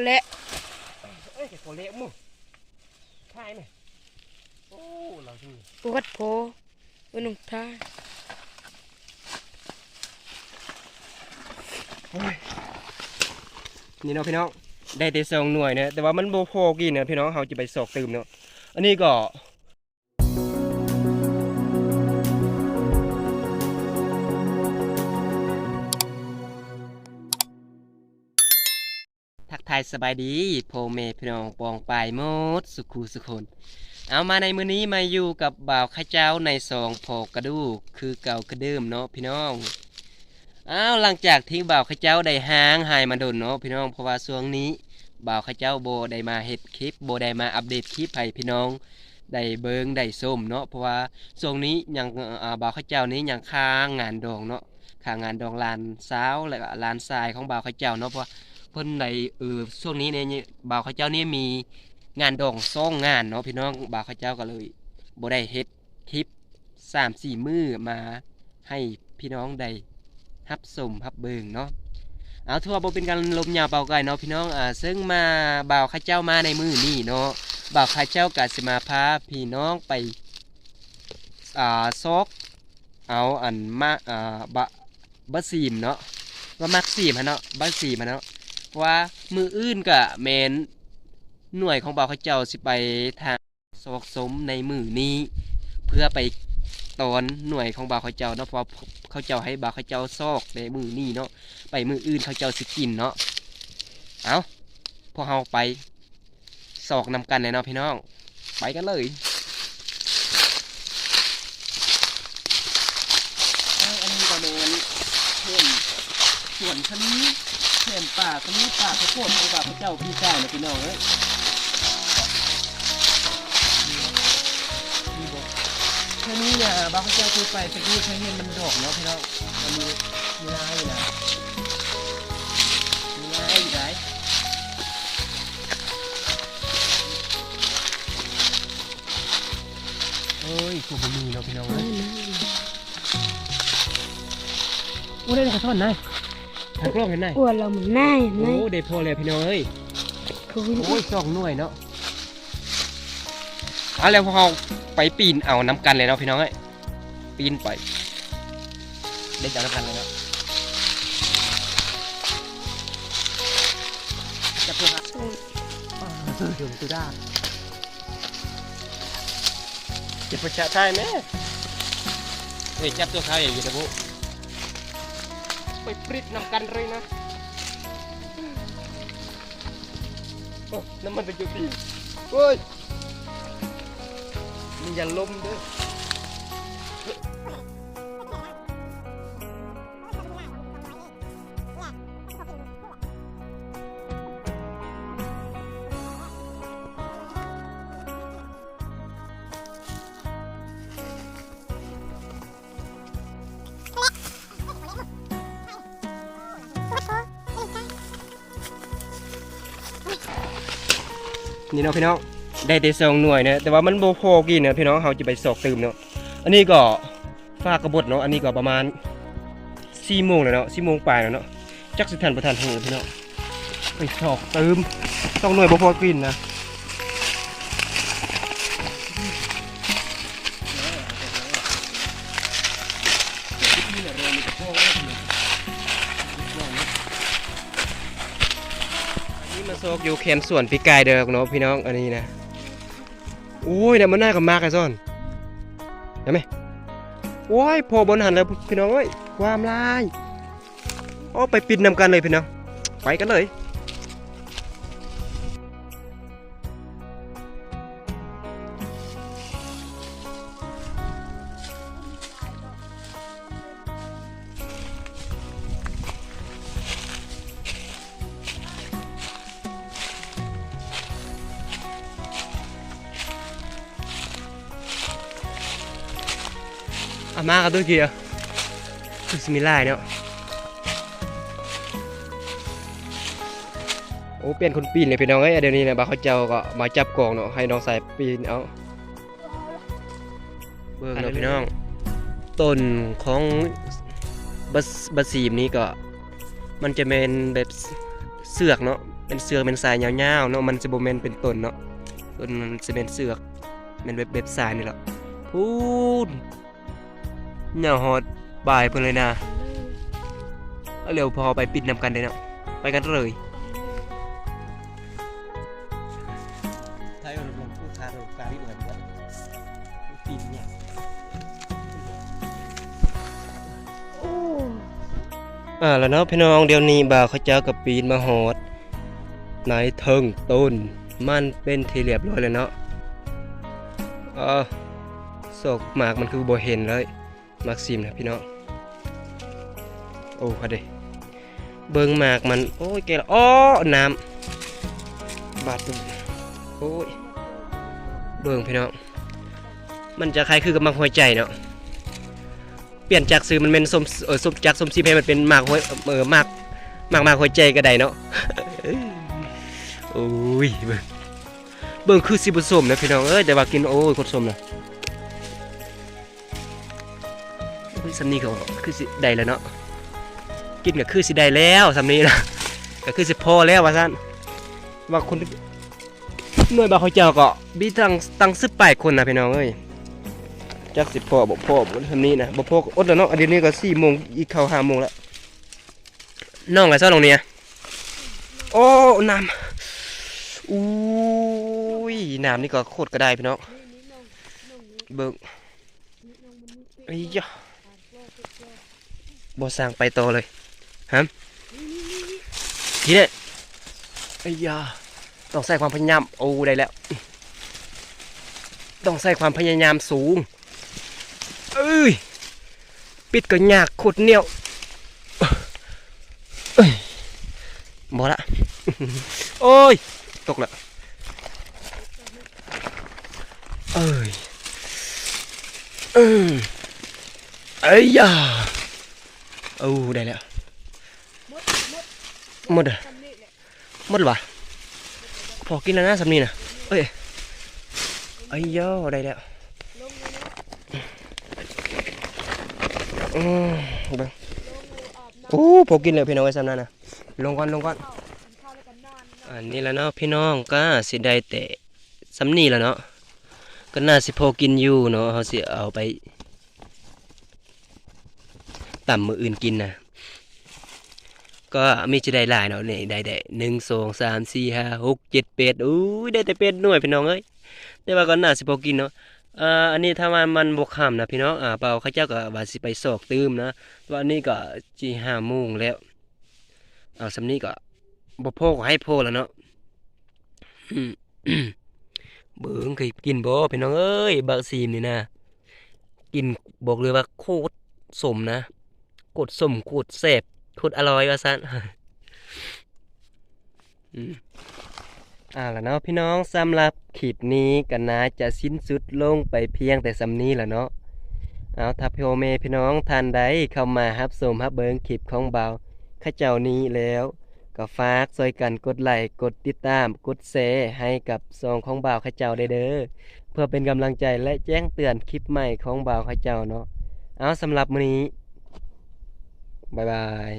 ແລະ ເອີຍ ແຕ່ພໍແລ້ວ ມື້ ຖ່າຍແມະ ໂອ້ ລາວຊິ ປວດພໍ ເອີ ນ້ອງຖ່າຍ ໂອ້ຍ ນີ້ເນາະພີ່ນ້ອງ ໄດ້ແຕ່ສອງໜ່ວຍເນາະ ແຕ່ວ່າມັນບໍ່ພໍກິນນະພີ່ນ້ອງ ເຮົາຈະໄປຊອກຕື່ມເນາະ ອັນນີ້ກໍ ທັກທາຍສະບາຍດີພໍ່ແມ່ພີ່ນ້ອງປ້ອງປາຍໝົດສຸຂູສຸຄົນ. ເອົາ ມາໃນມື້ນີ້ມາຢູ່ກັບບ່າວເຂົາເຈົ້າໃນຊ່ອງພໍ່ກະດູກຄືເກົ່າຄືເດີມເນາະພີ່ນ້ອງ. ເອົາ ຫຼັງຈາກທີ່ບ່າວເຂົາເຈົ້າໄດ້ຫ່າງຫາຍມາດົນເນາະພີ່ນ້ອງ ເພາະວ່າຊ່ວງນີ້ບ່າວເຂົາເຈົ້າບໍ່ໄດ້ມາເຮັດຄລິບ ບໍ່ໄດ້ມາອັບເດດຄລິບໃຫ້ພີ່ນ້ອງ ໄດ້ເບິ່ງໄດ້ຊົມເນາະ ເພາະວ່າຊ່ວງນີ້ຍັງ ອາ ບ່າວເຂົາເຈົ້ານີ້ຍັງຄາງານດອງເນາະ ຄາງານດອງຫຼານສາວ ແລະກະຫຼານຊາຍຂອງບ່າວເຂົາເຈົ້າເນາະ ເພາະວ່າເພິ່ນໄດ້ ເອີ ຊ່ວງນີ້ນີ້ ບ່າວເຂົາເຈົ້ານີ້ມີງານດອງສອງງານເນາະພີ່ນ້ອງ ບ່າວເຂົາເຈົ້າກໍເລີຍບໍ່ໄດ້ເຮັດຄລິບສາມສີ່ມື້ມາ ໃຫ້ພີ່ນ້ອງໄດ້ຮັບຊົມຮັບເບິ່ງເນາະ. ເອົາ ຖືວ່າບໍ່ເປັນການລົມຍາວເປົ່າໄກ່ເນາະພີ່ນ້ອງ ອາ ເຊິ່ງມາ ບ່າວເຂົາເຈົ້າມາໃນມື້ນີ້ເນາະ ບ່າວເຂົາເຈົ້າກະຊິມາພາພີ່ນ້ອງໄປ ອາ ຊອກເອົາອັນ ມາ ອາ ບະ ບະສີມເນາະ ວ່າໝາກສີມຫັ້ນເນາະ ບະສີມຫັ້ນເນາະ ເພາະວ່າມື້ອື່ນກະແມ່ນໜ່ວຍຂອງບ່າວເຂົາເຈົ້າຊິໄປທາງ ຊອກຊົມໃນມື້ນີ້ ເພື່ອໄປຕອນໜ່ວຍຂອງບ່າວເຂົາເຈົ້າເນາະ ເພາະວ່າເຂົາເຈົ້າໃຫ້ບ່າວເຂົາເຈົ້າຊອກແຕ່ມື້ນີ້ເນາະ ໄປມື້ອື່ນເຂົາເຈົ້າຊິກິນເນາະ. ເອົາ ພວກເຮົາໄປຊອກນຳກັນເລີຍເນາະພີ່ນ້ອງ ໄປກັນເລີຍ. ເອົາ ອັນນີ້ກໍແມ່ນເພື່ອນ ສວນຊະນີ ແຖມປ່າຊະນີ ປ່າເຂົ້າໂພດຂອງບ່າວເຂົາເຈົ້າປີກາຍນະພີ່ນ້ອງເອີຍ. ມີບໍ່ ມີບໍ່ ຊະນີ ອາ ບ່າວເຂົາເຈົ້າເຄີຍໄປ ແຕ່ເຄີຍເຫັນມັນດອກເນາະພີ່ນ້ອງ ມັນມີ ມີຫຼາຍຢູ່ນະ ມີຫຼາຍຢູ່ໃດ. ເອີຍ ຄືບໍ່ມີເນາະພີ່ນ້ອງເອີຍ. ໂອ້ ໄດ້ກະທ່ອນນາຍ ທາງກ້ອງເຫັນນາຍ ອ້ວນລະມັນນາຍ ໂອ້ ໄດ້ພໍແລ້ວພີ່ນ້ອງເອີຍ. ໂອ້ຍ ສອງໜ່ວຍເນາະ. ເອົາ ແລ້ວພວກເຮົາໄປປີນເອົານຳກັນເລີຍເນາະພີ່ນ້ອງເອີຍ. ປີນໄປ ເດັດເອົານຳກັນເລີຍເນາະ. ຈັບໂທລະສັບ ເອີ ເຖິງຕຸດາ ເກັບໄປຈະຖ່າຍແມ້. ເອີຍ ຈັບຕົວຂາວເອງຢູ່ຕະບຸ ໄປປຣິດນຳກັນເລີຍນະ. ໂອ້ ນ້ຳມັນໄປຈຸດດີ ໂອ້ຍ ມີຢ່າລົມເດີ. ນີ້ເນາະພີ່ນ້ອງ ໄດ້ແຕ່ສອງໜ່ວຍເນາະ ແຕ່ວ່າມັນບໍ່ພໍກິນນະພີ່ນ້ອງ ເຮົາຈະໄປຊອກຕື່ມເນາະ. ອັນນີ້ກໍຟ້າກະບົດເນາະ ອັນນີ້ກໍປະມານສີ່ໂມງແລ້ວເນາະ ສີ່ໂມງປາຍແລ້ວເນາະ. ຈັກຊິທັນບໍ່ທັນເຮີພີ່ນ້ອງ ໄປຊອກຕື່ມ ສອງໜ່ວຍບໍ່ພໍກິນນະ. ອັນນີ້ມາຊອກຢູ່ແຄມສວນປີກາຍເດີເນາະພີ່ນ້ອງ ອັນນີ້ນະ. ໂອ້ຍ ໄດ້ມາໜ້າກັບໝາກໄອ້ຊ້ອນ ໄດ້ໄໝ? ໂອ້ຍ ພໍບ່ອນຫັ້ນແລ້ວພີ່ນ້ອງເອີຍ ຄວາມຫຼາຍ. ໂອ້ ໄປປິດນຳກັນເລີຍພີ່ນ້ອງ ໄປກັນເລີຍ. ອາ ມາກັນໂຕເກຍ ຄືຊິມີຫຼາຍເນາະ. ໂອ້ ປ່ຽນຄົນປີນເລີຍພີ່ນ້ອງເອີຍ ດຽວນີ້ນະ ບ່າວເຂົາເຈົ້າກໍມາຈັບກອງເນາະ ໃຫ້ນ້ອງຊາຍປີນເອົາ. ເບິ່ງເນາະພີ່ນ້ອງ ຕົ້ນຂອງບາ ບາຊີມນີ້ກໍ ມັນຈະແມ່ນແບບເຊືອກເນາະ ແມ່ນເຊືອກແມ່ນສາຍຍາວໆເນາະ ມັນຈະບໍ່ແມ່ນເປັນຕົ້ນເນາະ ຕົ້ນມັນຈະແມ່ນເຊືອກ ແມ່ນແບບ ແບບສາຍນີ້ລະ ພຸ້ນ ຍາວຮອດປາຍພຸ້ນເລີຍນະ. ເອົາ ແລ້ວພໍໄປປິດນຳກັນເດ້ເນາະ ໄປກັນເລີຍ. ອ່າ ແລ້ວເນາະພີ່ນ້ອງ ດຽວນີ້ບ່າວເຂົາເຈົ້າກໍປີນມາຮອດໃນເທິງຕົ້ນມັນເປັນທີ່ລຽບຮ້ອຍແລ້ວເນາະ. ເອີ ຊອກໝາກມັນຄືບໍ່ເຫັນເລີຍ ໝາກຊີມນະພີ່ນ້ອງ. ໂອ້ ຫັ້ນເດ້ ເບິ່ງໝາກມັນ ໂອ້ຍ ແກ່ລະ ອໍ້ ນ້ຳບາດ ໂອ້ຍ ເບິ່ງພີ່ນ້ອງ ມັນຈະຄ້າຍຄືກັບໝາກຫົວໃຈເນາະ ປ່ຽນຈາກຊື່ມັນແມ່ນ ເອີ ສົມ ຈາກສົມຊີບໃຫ້ມັນເປັນໝາກຫົວ ເອີ ໝາກ ໝາກ ໝາກຫົວໃຈກໍໄດ້ເນາະ. ໂອ້ຍ ເບິ່ງ ເບິ່ງຄືຊິບໍ່ສົມນະພີ່ນ້ອງເອີຍ ແຕ່ວ່າກິນ ໂອ້ຍ ໂຄດສົມນະ. ເຮີ້ຍ ສ່ຳນີ້ກໍຄືຊິໄດ້ແລ້ວເນາະ ກິນກໍຄືຊິໄດ້ແລ້ວສ່ຳນີ້ນະ ກໍຄືຊິພໍແລ້ວວ່າຊັ້ນ ວ່າຄົນ ໜ່ວຍບ່າວເຂົາເຈົ້າກໍມີຕັ້ງ ຕັ້ງສິບປາຍຄົນນະພີ່ນ້ອງເອີຍ ຈັກຊິພໍບໍ່ພໍບໍ່ ສ່ຳນີ້ນະ ບໍ່ພໍກໍອົດແລ້ວເນາະ. ອັນນີ້ກໍສີ່ໂມງ ອີກເຂົ້າຫ້າໂມງແລ້ວ ນ້ອງກໍຊອດລົງນີ້ ໂອ້ ນ້ຳ ອຸ້ຍ ນ້ຳນີ້ກໍໂຄດກະໄດ້ພີ່ນ້ອງ ເບິ່ງ ເອີຍ ບໍ່ຊ່າງໄປຕໍ່ເລີຍ ຮະ ທີ່ນີ້ ເອີຍ ຕ້ອງໃຊ້ຄວາມພະຍາຍາມ ໂອ້ ໄດ້ແລ້ວ ຕ້ອງໃຊ້ຄວາມພະຍາຍາມສູງ ເອີຍ ປິດກໍຍາກ ໂຄດໜຽວ ເອີຍ ບໍ່ລະ ໂອ້ຍ ຕົກລະ ເອີຍ ເອີຍ ເອີຍຢາ ໂອ້ ໄດ້ແລ້ວ ໝົດ ໝົດ ໝົດ ໝົດລະຫວາ ພໍກິນແລ້ວນະ ສ່ຳນີ້ນະ ເອີຍ ເອີຍຢາ ໄດ້ແລ້ວ ອືມ ເບິ່ງ ໂອ້ ພໍກິນແລ້ວພີ່ນ້ອງເອີຍ ສ່ຳນັ້ນນະ ລົງກ່ອນ ລົງກ່ອນ. ອັນນີ້ລະເນາະພີ່ນ້ອງ ກໍຊິໄດ້ແຕ່ສ່ຳນີ້ລະເນາະ ກໍໜ້າຊິພໍກິນຢູ່ເນາະ ເຮົາຊິເອົາໄປຕຳມື້ອື່ນກິນນະ ກໍມີຈະໄດ້ຫຼາຍເນາະ ນີ້ໄດ້ແຕ່ ໜຶ່ງ ສອງ ສາມ ສີ່ ຫ້າ ຫົກ ເຈັດ ແປດ ໂອ້ຍ ໄດ້ແຕ່ແປດໜ່ວຍພີ່ນ້ອງເອີຍ ແຕ່ວ່າກໍໜ້າຊິພໍກິນເນາະ. ອ່າ ອັນນີ້ຖ້າວ່າມັນບໍ່ຄ່ຳນະພີ່ນ້ອງ ອ່າ ບ່າວເຂົາເຈົ້າກໍວ່າຊິໄປຊອກຕື່ມນະ ແຕ່ວ່າອັນນີ້ກໍສີ່ຫ້າໂມງແລ້ວ ເອົາ ສ່ຳນີ້ກໍບໍ່ພໍກໍໃຫ້ພໍລະເນາະ. ເບິ່ງ ເຄີຍກິນບໍ່ພີ່ນ້ອງເອີຍ ບັກຊີມນີ້ນະ ກິນ ບອກເລີຍວ່າໂຄດສົມນະ ໂຄດສົມ ໂຄດແຊບ ໂຄດອະລ່ອຍວ່າຊັ້ນ. ອືມ ເອົາລະເນາະພີ່ນ້ອງ ສຳລັບຄລິບນີ້ກໍໜ້າຈະສິ້ນສຸດລົງໄປພຽງແຕ່ສ່ຳນີ້ລະເນາະ. ເອົາ ຖ້າພໍ່ແມ່ພີ່ນ້ອງທ່ານໃດເຂົ້າມາຮັບຊົມຮັບເບິ່ງຄລິບຂອງບ່າວເຂົາເຈົ້ານີ້ແລ້ວ ກໍຝາກຊ່ວຍກັນກົດໄລ ກົດຕິດຕາມ ກົດແຊໃຫ້ກັບຊ່ອງຂອງບ່າວເຂົາເຈົ້າໄດ້ເດີ ເພື່ອເປັນກຳລັງໃຈ ແລະ ແຈ້ງເຕືອນຄລິບໃໝ່ຂອງບ່າວເຂົາເຈົ້າເນາະ. ເອົາ ສຳລັບມື້ນີ້ ບາຍບາຍ.